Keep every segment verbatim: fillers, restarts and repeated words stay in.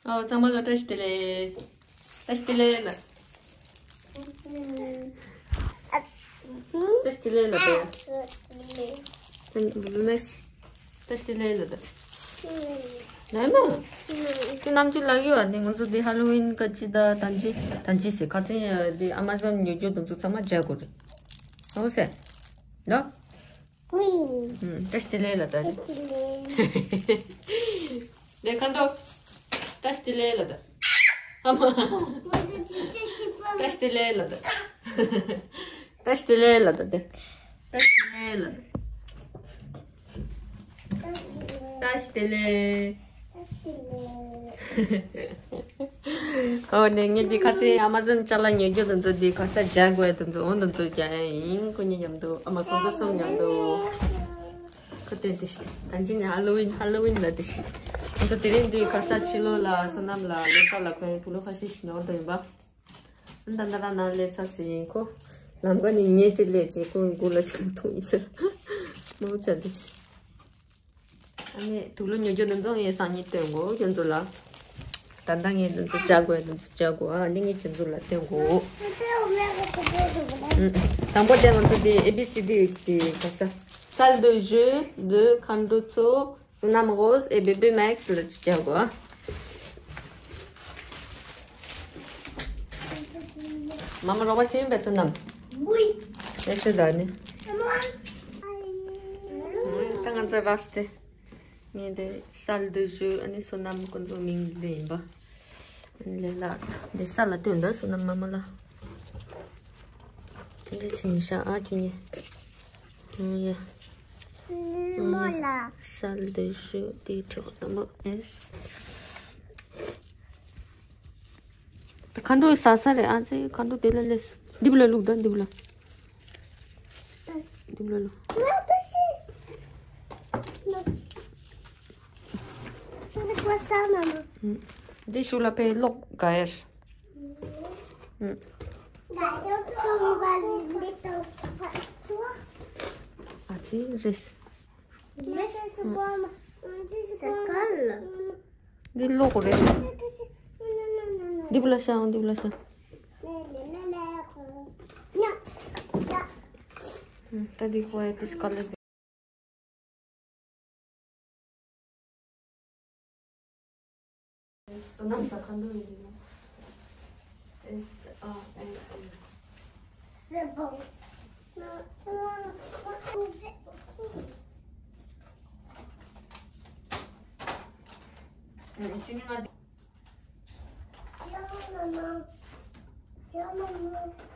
ཨོ་ཚང་མ་ལ་བཀྲ་ཤིས་བདེ་ལེགས། བཀྲ་ཤིས་བདེ་ལེགས་ལ། བཀྲ་ཤིས་བདེ་ལེགས་ལ་དེ། བུ་མེག་སི། བཀྲ་ཤིས་བདེ་ལེགས་ལ་དེ། ལ་ན། ཁྱོད་རྣམ་ཅོ་ལག་ཡོད་ཨ་ནི་ང་ཚོ་འདི་ཧ་ལོ་ཝིན་ག་ཅི་ད་ད་ཅི་ད་ཅི་ཟེར་ཁ་ཚན་འདི་ཨ་མ་ཟོན་ཉོ་རྒྱུ་དེ་ཚོ་ཚང་མ་སྦྱར་དགོས་རེད། ཨོ་ཟེར། ལོ། ཝི། ཨུམ། བཀྲ་ཤིས་བདེ་ལེགས་ལ་ད། བཀྲ་ཤིས་བདེ་ལེགས། ལེ་མཁའ་འགྲོ། བཀྲ་ཤིས་བདེ་ལེགས་ལ་ད། ཨ་མ། བཀྲ་ཤིས་བདེ་ལེགས་ལ་ད། བཀྲ་ཤིས་བདེ་ལེགས་ལ་ད། བཀྲ་ཤིས་བདེ་ལེགས་ལ་ད། བཀྲ་ཤིས་བདེ་ལེགས། ཨོ་ནས་ངས་འདི་ཁ་ཚན་ཨ་མ་ཟོན་ཅ་ལག་ཉོ་རྒྱུ་དེ་ཚོ་འདི་ག་ས་སྦྱར་དགོས་དེ་ཚོ་འོ་དེ་ཚོ་རྒྱག་ཡ་ཡིན། ཁོ་གཉིས་མཉམ་དུ་ཨ་མ་ཁོ་ཚོ་གསུམ་མཉམ་དུ། ཁོ་དེ་དེ་ཤི་ད་ཅི་ནས་ཧ་ལོ་ཝིན་ཧ་ལོ་ཝིན་ལ་དེ་ཤི། ཁོ་ཚོ་དེ་རིང་འདི་ག་ས་ཕྱི་ལོགས་ལ་བསོད་ནམས་ལ་ལོ་ཀ་ལ་ཁོ་ཡང་དུག་ལོག་ཁ་ཤས་ཤིག་ཉོ་འདོད་ཡིན་པ། ཨ་ད་ད་ར་ན་ལས་ཚ་སི་ཡིན་ཁོ། ལམ་ཀ་ནས་ཉེ་ཅིག་ལས་ཅིག་ཁོ་མགོ་ལ་ཅིག་ལ་ཐུག་ཡིན་ཟེར། མོ་ཅག་དེ་ཤི། ཨ་ནི་དུག་ལོག་ཉོ་རྒྱུ་འདི་ཚོ་ངས་སང་ཉིན་སྟོན་དགོས་ཁྱོད་ཚོ་ལ། ད་ལྟ་ངས་འདི་ཚོ་སྦྱར་དགོས་འདི་ཚོ་སྦྱར་དགོས་ཨ་ནི་ངས་ཁྱོད་ཚོ་ལ་སྟོན་དགོས། ཨུམ། དང་པོ་དེ་ང་ཚོ་དེ་A B C D H དེ་ག་ས། Salle de jeu de Khandotso, Sonam Rose et Bébé Max ལ་སྦྱར་དགོས་ཨ། མ་མ་རོགས་པ་བྱེད་ཡིན་པས་བསོད་ནམས། ཝི། ལེགས་ཤོད་ད་ནི། ད་ང་ཚོ་རགས་ཏེ། ངས་དེ་salle de jeu ཨ་ནི་བསོད་ནམས་ཁོ་ཚོ་མིང་འདི་ཡིན་པ། ཨ་ནི་ལས་སླ་དེ་ས་ལ་སྟོན་ད་བསོད་ནམས་མ་མ་ལ། དེ་འདྲ་ཆི་ནི་ཤ་ཨ་ཅུ་ནི། ཨ་ཡ། མོ་ལ། Salle de jeu དེའི་ཁྲོད་དང་པོ་S། ད་མཁའ་འགྲོ་ཡི་ཟ་ས་རེད་ཨ་ཙི་མཁའ་འགྲོ་དེ་ལ་སླེབས། འདི་བུ་ལ་བླུགས་ད་འདི་བུ་ལ། འདི་བུ་ལ་བླུགས། འདི་ཤུ་ལ་པའི་གློག་ག་ཡར། ཨ་ཙི་རེད། འདི་གློག་རེད། འདི་བུ་ལ་ཤ་འདི་བུ་ལ་ཤ། ད་འདི་ཁོ་ཡ་དེ་སྐལ་ལེ། བསོད་ནམས་ས་མཁའ་འགྲོ་ཡི་རིང་། S R N N C'est bon.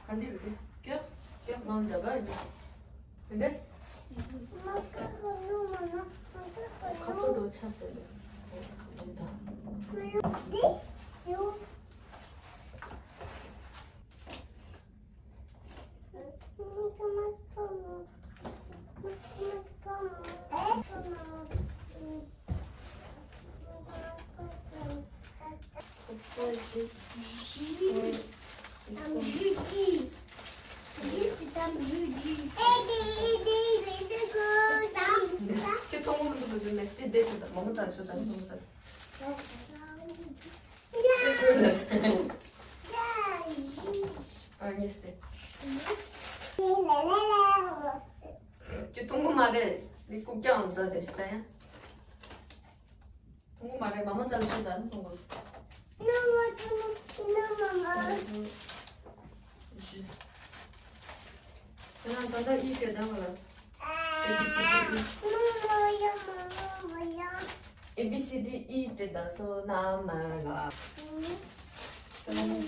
ག་འདི་རུ་དེ། ཀྱོ། ཀྱོ་མང་ཇ་ག་ཡིན། མི་འདེས། ཁ་ཚོ་འགྲོ་ཆ་ཟེར། འདི་ད། Comme jeudi. J, c'est comme jeudi. ཁྱོད་གཏོང་མི་ཐུབ་པའི་མེ་སྟེ་བསྡད་ཤོག་དང་མོ་མོ་དང་ཤོག་དང་གཏོང་ས། ཨ་ནི་སྟེ། ཁྱོད་གཏོང་གི་མ་རེད། ནི་ལྐུགས་ཀྱང་རྫ་དེ་ཤི་ད་ཡང་། གཏོང་གི་མ་རེད། མ་མ་རྩ་ལ་ཤོད་ད་ནི་གཏོང་གི། ཁྱོད་རང་ད་ལྟ་ཨི་ཞེ་ད་བ་ལ། A B C D E དེ་ད་སོ་ན་མ་ལ། སོ་ན་མ་ལ།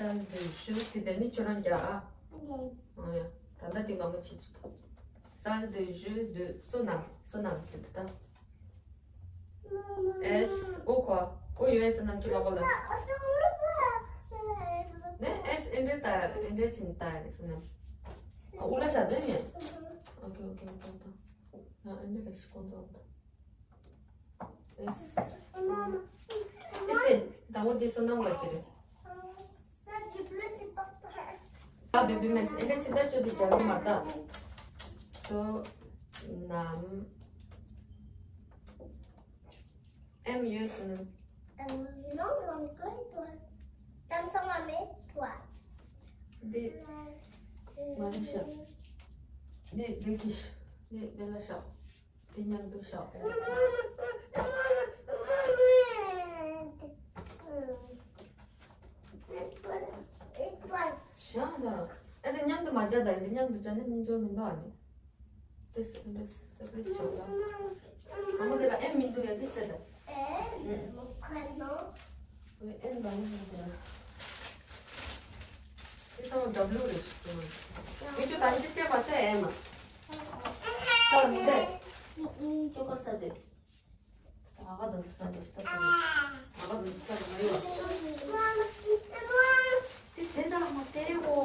Salle de jeu དེ་དེ་ནི་ཁྱོད་རང་རྒྱག་ཨ། ཨོ་ཡ། ད་ལྟ་དེ་མ་མ་བྱེད་ཅི་ཐུབ། Salle de jeu de བསོད་ནམས། བསོད་ནམས་དེ་ད། S ཨོ་ཁོ། ཨོ་ཡོད་བསོད་ནམས་ཀྱི་ལག་པ་ལ། ནས་S ཨེ་འདྲ་ད་ཨེ་འདྲ་ཅིན་ད་རེད་བསོད་ནམས། ཨ་ཨུ་ལ་ཤ་དོན་ནས། ཨོ་ཁེ་ཨོ་ཁེ་ཨོ་ཁེ་ཨོ་ཁེ། ལེགས་ཤིག་གོ་འདུག་ཨེ། དེ་སྟེ། ཟླ་ངོ་འདི་བསོད་ནམས་ལ་ཅི་རེད། ད་བེ་བི་མེག་སི་ཨེ་འདྲ་ཅི་ད་ཅོ་འདི་རྒྱག་གི་མ་ད། བསོད་ནམས། ཨེམ་ཡོད་ཟེར་ན། ཨེམ་ཡོད་ནོ་ཡོང་གི་ཏོ། དམ་སང་བ་མེད་ཏོ། འདི། མ་རེད་ཤག་འདི་འདི་གི་ཤག་འདི་འདི་ལ་ཤག་འདི་མཉམ་དུ་ཤག་ཤག་ད། ཨ་འདི་མཉམ་དུ་མ་བྱ་ད། འདི་མཉམ་དུ་བྱ་ན་སྙིང་རྗེ་མི་འདུག་ཨ་ནི། དེ་སེ་པ་རེཊ་དེ་སེ་པ་རེཊ་བྱ་ད། ཨ་མ་དེ་ལ་ཨེམ་མི་འདུག་ཡ་དེ་སེ་ད། ཨེམ་མོ་ཁ་ནོ། ཨེམ་རང་མི་འདུག་ཡ། དེ་སང་ཌབ་ལུ་རེད་ཤག་མི་ཆོ་ད་ཅི་སྤྲད་པ་སེ་ཨེམ། ད་མི་དེ། ཅོ་ཀར་ས་དེ། ཨ་ག་དང་ས་དེ་ས་དེ། ཨ་ག་དང་ས་དེ་མ་ཡོད། དེ་སེ་ད་མ་སྟེར་གོ།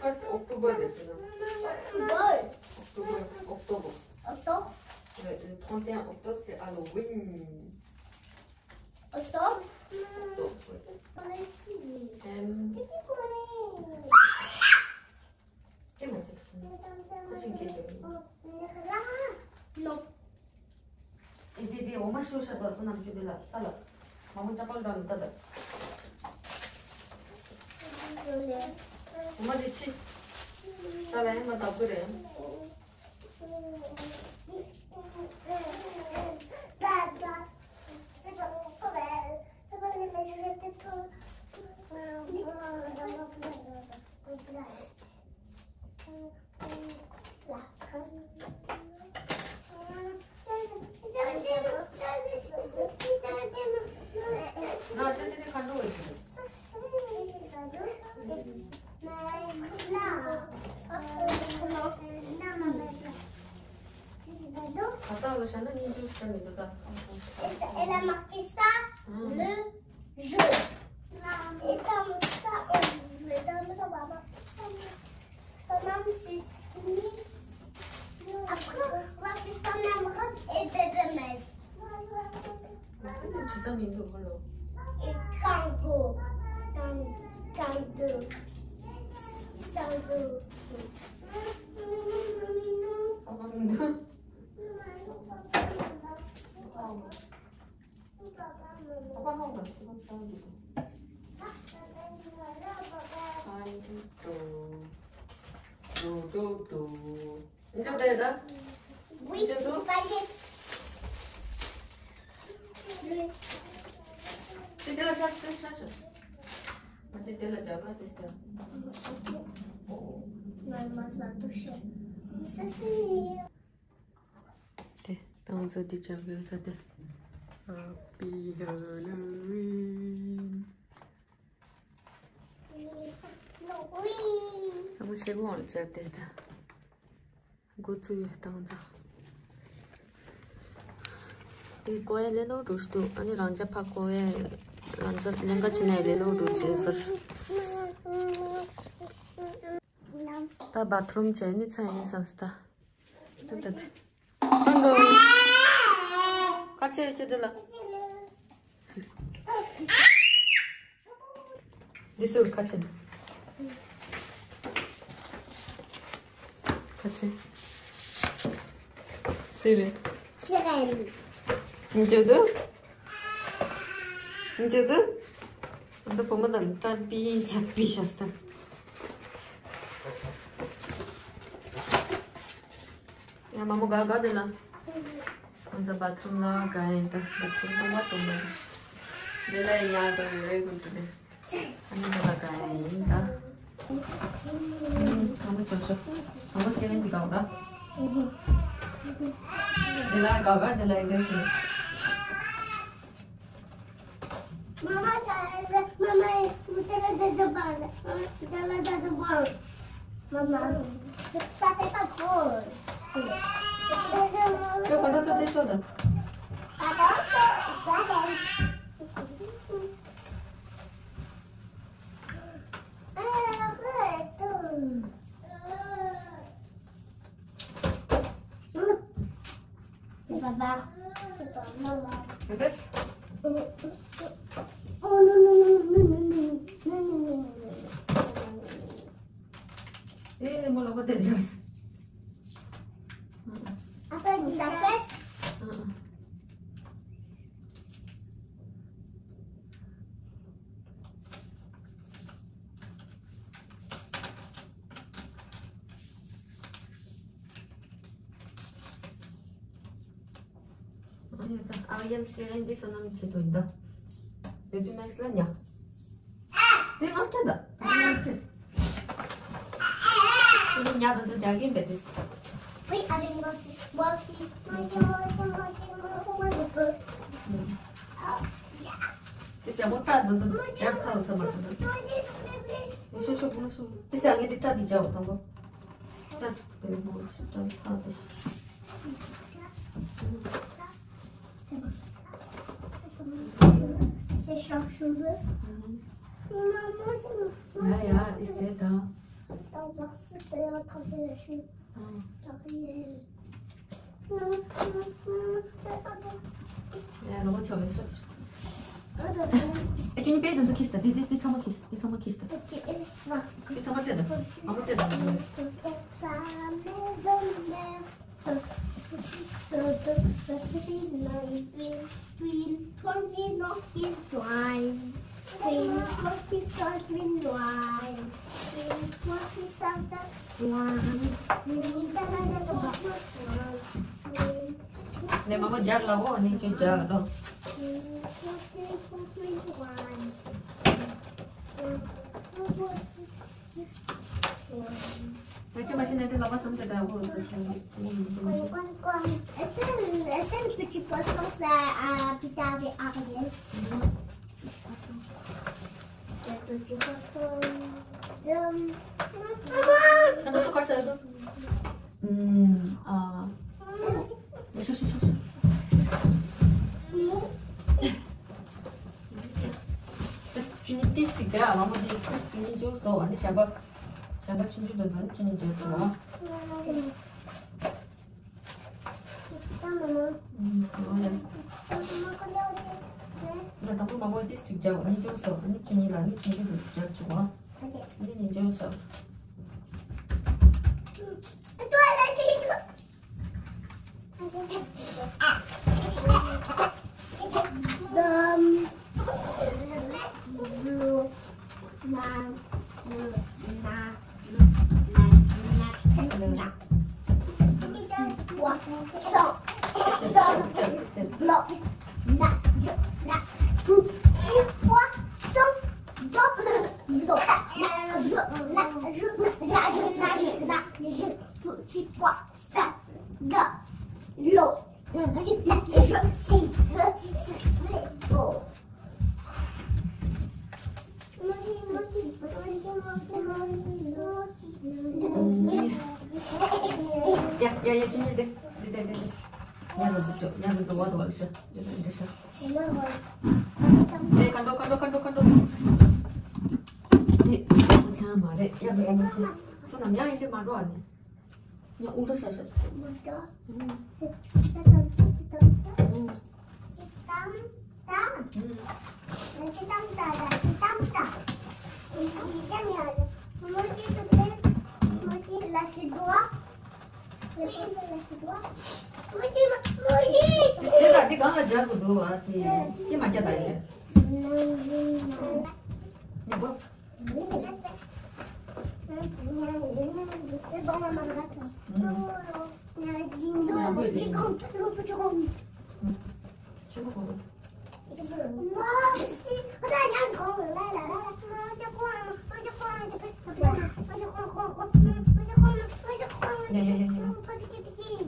First October, c'est ça? October. Octobre, octobre. Octobre. Le, le trente et un octobre, c'est Halloween. Octobre? Octobre, oui. Euh, ཅི་མ་ཐེག་སོང་། ཁ་ཆེམས་སྐད་ཅོ་ཡིན། ཨེ་དེ་དེ་འོ་མ་ཤོ་ཤ་དོ་སོ་ནམ་ཁྱོད་དེ་ལ་ས་ལ། མ་མོ་ཅག་པ་འགྲོ་མི་ལྟ་ད། འོ་མ་དེ་ཕྱི། ས་ལ་ཡང་མ་བཏབ་གི་རེད། Elle a marqué ça, le jeu. Et comme ça, on veut dans le papa. Son nom, c'est Simi. Après, on va faire son nom rose et bébé mince. Et tango. Tan-, tango. Tango. དེ་ཏང་ཙུ་དེ་ཅག་གི་ས་དེ། Happy Halloween། ཏང་ཤེ་གོང་ལ་བཅར་ཏེ་ད། འགོ་ཚུགས་ཡོད་ཏང་ཙུ། དེ་ཀོ་ཡ་ལེ་ལོ་རུ་ཤ་དུ། ཨ་ནི་རང་ཅག་ཕ་ཀོ་ཡ། རང་ཅག་ལེན་ག་ཆེ་ནས་ལེ་ལོ་རུ་ཅེ་ཟེར། ད་བ་ཐི་རུམ་བྱས་ནི་ཚ་ཡིན་བསམ་སི་ད། ད་ད། ཧ་ལོ། ཁ་ཆེ་ཆེ་དེ་ལ། འདི་ཟུར་ཁ་ཆེ་དེ། ཁ་ཆེ། སི་རེ། སི་རེ། འཇུ་དུ། འཇུ་དུ། འདི་བུ་མོ་དང་ཏྲ་པི་ས་པི་ཤ་སྟ། ཡ་མ་མོ་གར་ག་དེ་ལ། ང་ཚོ་བ་ཐི་རུམ་ལ་ག་ཡིན་ད། བ་ཐི་རུམ་དུ་མ་དུ་མ་རེད། དེ་ལ་ཡིན་ཉག་དང་ཡོད་རེད་ཀུན་ཏུ་དེ། ཨ་ནི་དེ་ལ་ག་ཡིན་ད། ཨ་ནི་དང་པོ་ཆོག་ཆོག་དང་པོ་སེ་བན་དི་ག་འོ་ར། དེ་ལ་ག་ག་དེ་ལ་ཡིན་ག་ཞིག Mama, mama, mama, ça fait pas drôle. Tu vois, ça fait chaud, là. Attends, attends. Yes. Eh, mo lo ko te just. Apa di surface? ཨ་ཡ་ད་ཨ་ཡལ་སི་ཨེན་ཌི་སོ་ནམ་ཆེད་དུ་ཡིན་ད། བེ་བི་མེག་སི་ལ་ཉ། དེ་ཨང་ཅན་ད། ཨང་ཅན། དེ་ཉ་དང་དུ་རྒྱག་གིན་པས་དེ། དེ་ཡག་པོ་སྐྲ་དུ་དུ་རྒྱག་ཚར་ས་མ་རེད། ཤོ་ཤོ་བུ་ཤོ། དེ་ས་ངས་དེ་སྐྲ་དེ་རྒྱག་དང་པོ། སྐྲ་ཅིག་དེ་མོ་ཞིག་སྐྲ་ཐག་དེ་ཞིག་ཡ་ཡ་དེ་དེ་དང་། ཡ་ལོ་ཆོ་མེ་ཤོ། ཨེ་ཅུང་པེ་དུ་ཁྱི་ཤ་དེ་དེ་དེ་ཚང་མ་ཁྱི་དེ་ཚང་མ་ཁྱི་ཤ་དེ་ཚང་མ་ཁྱི་ཤ་དེ་ཚང་མ་སྤྲད་དང་ཨ་མ་སྤྲད་དང་། Green, twenty, not green, twine. Green, twenty, not green, twine. Green, twenty, not green, twine. Green, twenty, not green, twine. ནས་མ་མོ་སྦྱར་ལ་འོ་ནི་ཁྱོད་སྦྱར་ལོ། Green, twenty, not green, twine. ད་ཁྱོད་མ་ཤེས་ན་དེ་ལག་པ་སམ་དེ་འདྲ་འོ་ཟེར་སོང་། ཨེ་སེ་ཨེ་སེ་petit poisson, ça, euh, petit poisson. Petit poisson. ཁ་འདྲ་ཚོ་གར་ཟེར་འདུག་ཨུམ། ཨ། ཡ་ཤོ་ཤོ་ཤོ་ཤོ། ད་ཅུ་ནི་ཏིས་ཅིག་དེ་ཨ་མ་མོ་དེ་ཏིས་ཅིག་ནི་འཇོག་སོ། ཨ་ནི་གཞན་པ་གཞན་པ་ཆུང་ཆུང་དང་དང་ཅུ་ནི་འཇོག་ཆོག་ཨ། ཨུམ། ཨོ་ཡ། ད་དང་པོ་མ་མོ་ཏིས་ཅིག་འཇོག་ཨ་ནི་འཇོག་སོ། ཨ་ནི་ཅུ་ནི་ལ་ནི་ཆུང་ཆུང་དང་འཇོག་ཆོག་ཨ། འདི་ནི་འཇོག་ཆོག Petit pois. ཡ་ཡ་ཡ། ཅུང་ཉེ་འདི་འདི་འདི་འདི་འདི། ཉ་དང་འདི་འགྲོ། ཉ་དང་འདི་འོག་ཏུ་བ་ལ་ཤ། འདི་དང་འདི་ཤ། འདི་ཀ་འགྲོ་ཀ་འགྲོ་ཀ་འགྲོ་ཀ་འགྲོ། འདི་ཆ་མ་རེད། ཡ་མི་ཡ་མི་སེ། སོ་ནམ་ཡང་ཡིན་དེ་མ་འགྲོ་ཨ་ནི། ཡང་དབུགས་སྒྲ་ཤ་ཤ། མ་འགྲོ། ཨུམ། སི་ཏམ་ཏ། ཨུམ། སི་ཏམ་ཏ། ཨུམ། སི་ཏམ་ཏ་ཏ། སི་ཏམ་ཏ། སི་ཏམ་ཡ། མོ་ཅི་ཏུ་ཏེ། མོ་ཅི་ལ་སི་དུ་ཨ། ལ་སི་དུ་ཨ། མོ་ཅི་མོ་ཅི། དེ་ད་དེ་གང་ལ་སྦྱར་དགོས་འདུག་ཨ། དེ་དེ་མ་སྐྱ་ད་ཡིན། ཉེ་པོ། ཡ་ཡ་ཡ་ཡ།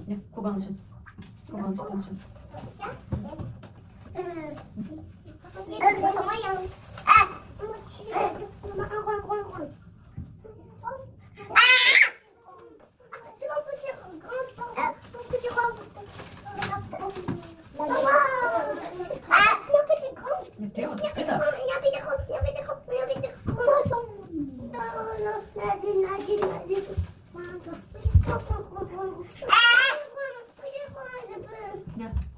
ཡ། ཁོ་གང་ཤོད། ཁོ་གང་ཤོད། ཡ།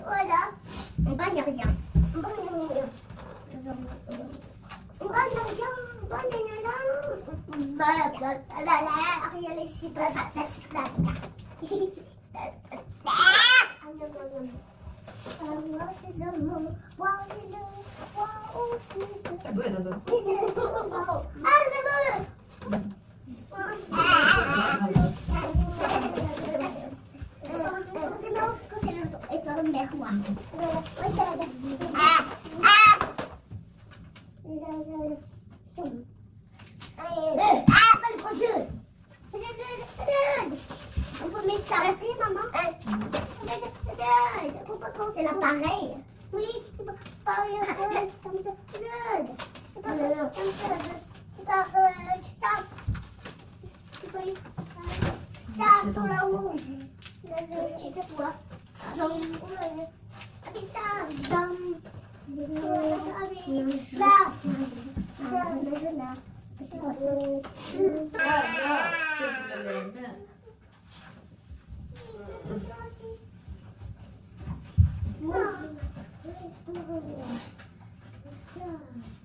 Voilà. On va y arriver. On va y arriver. On va y arriver. On va y arriver. Bah, bah, bah, bah, là, là, là, c'est pas ça, c'est pas ça. Ah, c'est bon. Ah, c'est bon. On peut mettre ça aussi, maman. Faut pas casser l'appareil. Oui, c'est pas, pas, euh, comme ça. C'est pas, comme ça. C'est pas, euh, ça. C'est pas, ça, pour la roue. C'est quoi ? Dans, dans, là. Là.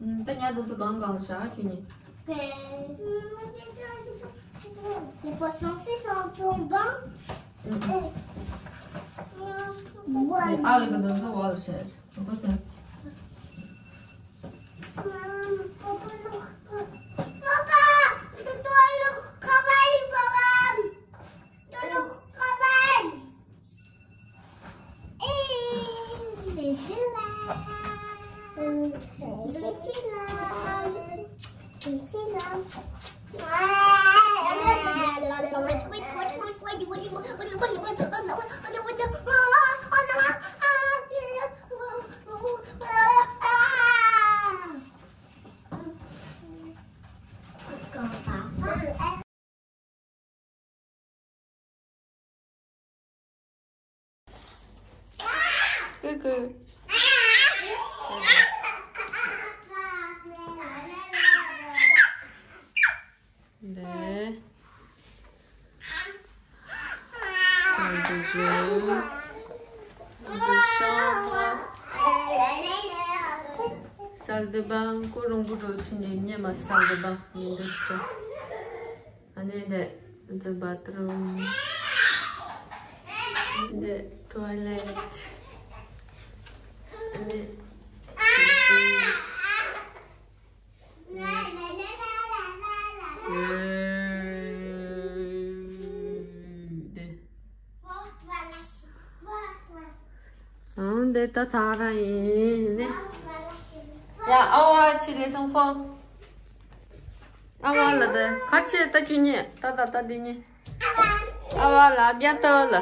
Hum, t'as rien d'autre dans, dans le chat, tu n'es. Les poissons, c'est son tombant. Voilà. Ah, le gars dans le water shed. Pourquoi ça ? Coucou. འདི། འདི་བཞིན། འདི་ཤོག་པ། Salle de bain། ཁོ་རང་པོ་འགྲོ་ཕྱིན་ནས་སྙེ་མ་salle de bain་ཡིན་འདུག་ཅོ། ཨ་ནི་འདི། འདི་bathroom། འདི་toilet། ཨ་ནི། འདི། འདི་ད་ཚང་ར་ཡིན་ནི། ཡ། Au revoir, les enfants. Au revoir་ལ་ད་ཁ་ཆེ་ད་ཁྱོད་གཉིས་ད་ད་ད་འདི་གཉིས། Au revoir་ལ་à bientôt་ལ།